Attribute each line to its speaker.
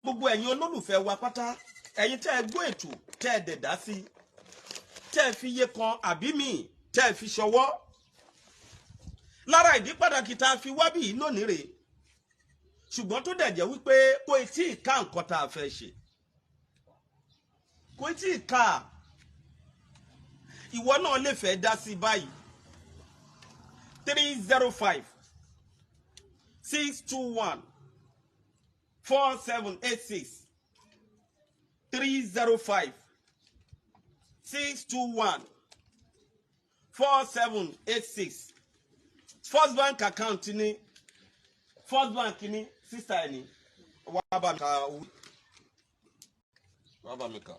Speaker 1: Gbogbo ẹ̀yin olólùfẹ́ wa pátá, ẹ̀yin tẹ́ ẹ gbọ́ ètò, tẹ́ ẹ dẹ̀ dá sí, tẹ́ ẹ fi iye kan àbí míì tẹ́ ẹ fi ṣọwọ́, lára ìdí pàtàkì tá a fi wá bí yìí lónìí rèé. Ṣùgbọ́n tó dẹ̀ jẹ́ wípé kò tí ì ká nǹkan tá a fẹ́ ṣe, kò tí ì ká. Ìwọ náà lè fẹ́ dá sí báyìí: 305 621 4786, 305 621 4786. First Bank account ní, First Bank ní. Sísá ẹ̀ ní, wàá bá mi ka owó, wàá bá mi kà.